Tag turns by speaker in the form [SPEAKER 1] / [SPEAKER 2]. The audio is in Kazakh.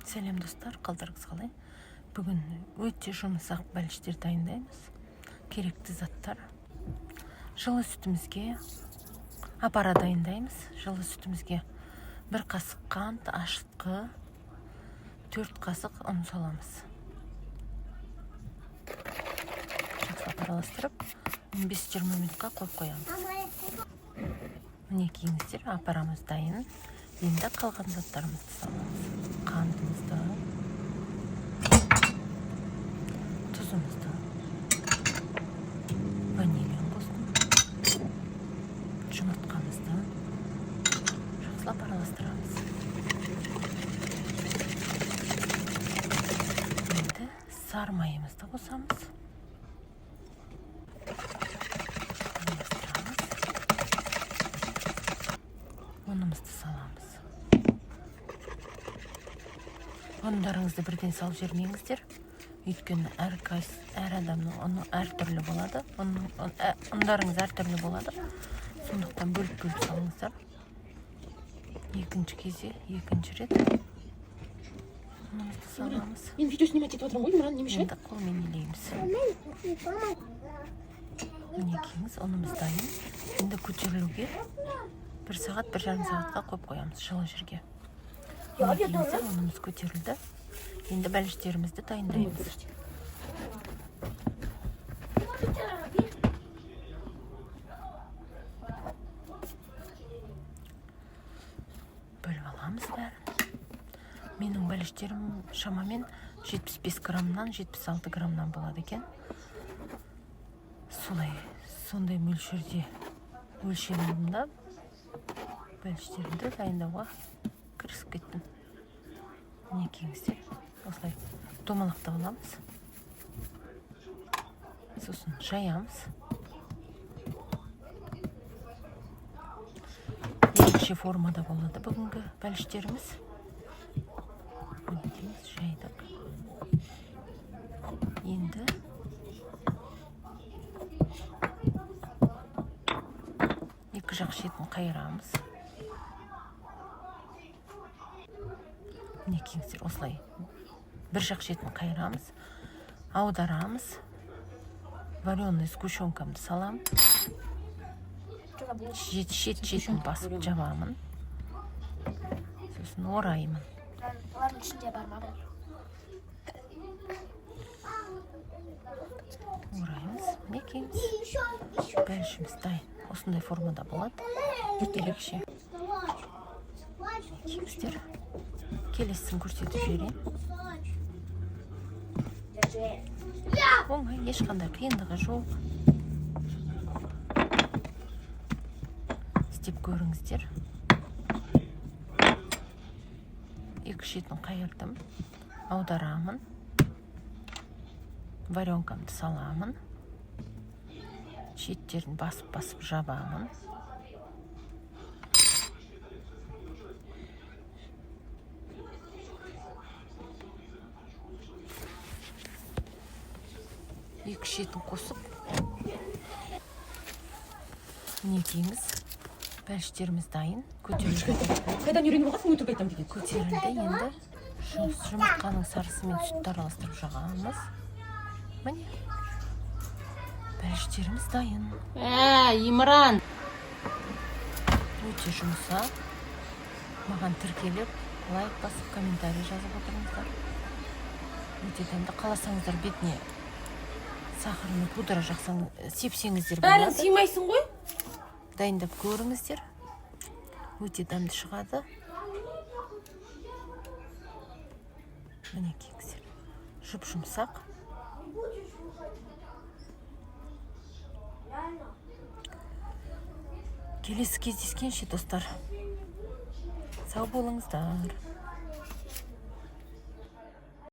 [SPEAKER 1] Сәлем, достар! Қалдарыңыз қалай? Бүгін өте жұмсақ бәліштер дайындаймыз. Керекті заттар: жылы сүтімізге, апара дайындаймыз. Жылы сүтімізге 1 қасық қант, ашытқы, 4 қасық ұн саламыз. Жақсылап араластырып, 15-20 минутқа қойып қоямыз. Мінекейіңіздер, апарамыз дайын. Енді қалған заттарымызды саламыз: қантымызды, тұзымызды, ванилин қостым, жұмыртқамызды. Жақсылап араластырамыз. Енді сары майымызды қосамыз, араластырамыз. Ұнымызды саламыз. Ұндарыңызды бірден салып жібермеңіздер, өйткені әр адамның ұны әртүрлі болады, ұндарыңыз әртүрлі болады. Сондықтан бөліп бөліп салыңыздар. Екінші кезде, екінші рет ұнымызды саламыз.
[SPEAKER 2] Мен видео снимать етіп жатырмын ғой, Имран, не мешай.
[SPEAKER 1] Енді қолмен илейміз. Мінекейіңіз, ұнымыз дайын. Енді көтерілуге бір сағат, 1,5 сағатқа қойып қоямыз жылы жерге. Мінекейіңіздер, ұнымыз көтерілді. Енді бәліштерімізді дайындаймыз. Бөліп аламыз бәрін. Менің бәліштерім шамамен 75 граммнан, 76 граммнан болады екен. Солай, сондай мөлшерде өлшеп алдым да, бәліштерімді дайындауға кірісіп кеттім. Мінекейіңіздер, осылай домалақтап аламыз, сосын жаямыз. Ерекше формада болады бүгінгі бәліштеріміз. Мінекейіңіз, жайдық. Енді екі жақ шетін қайырамыз. Мінекейіңіздер, осылай бір жақ шетін қайырамыз, аударамыз. Вареный сгущенкамды саламын, шет шетін басып жабамын, сосын ораймын.
[SPEAKER 3] Олардың ішінде бар ма бұл?
[SPEAKER 1] Ораймыз. Мінекейіңіз, бәлішіміз дайын. Осындай формада болады, ерекше. Мінекейіңіздер, келесісін көрсетіп жіберейін. Оңай, ешқандай қиындығы жоқ. Істеп көріңіздер. Екі шетін қайырдым, аударамын, варенкамды саламын, шеттерін басып басып жабамын. Екі шетін қосып. Мінекейіңіз, бәліштеріміз дайын, көтерілді.
[SPEAKER 2] Қайдан үйреніп алғансың өтірік айтамын деген?
[SPEAKER 1] Көтерілді. Енді жұмыртқаның сарысымен сүтті араластырып жағамыз. Міне, бәліштеріміз дайын.
[SPEAKER 2] Ә, Имран.
[SPEAKER 1] Өте жұмсақ. Маған тіркеліп, лайк басып, комментарий жазып отырыңыздар. Өте дәмді. Қаласаңыздар, бетіне сахарный пудра жақсаң, сепсеңіздер
[SPEAKER 2] Бәрін
[SPEAKER 1] болады.
[SPEAKER 2] сыймайсың ғой.
[SPEAKER 1] Дайындап көріңіздер, өте дәмді шығады. Мінекейіңіздер, жұп жұмсақ. Келесі кездескенше, достар, сау болыңыздар.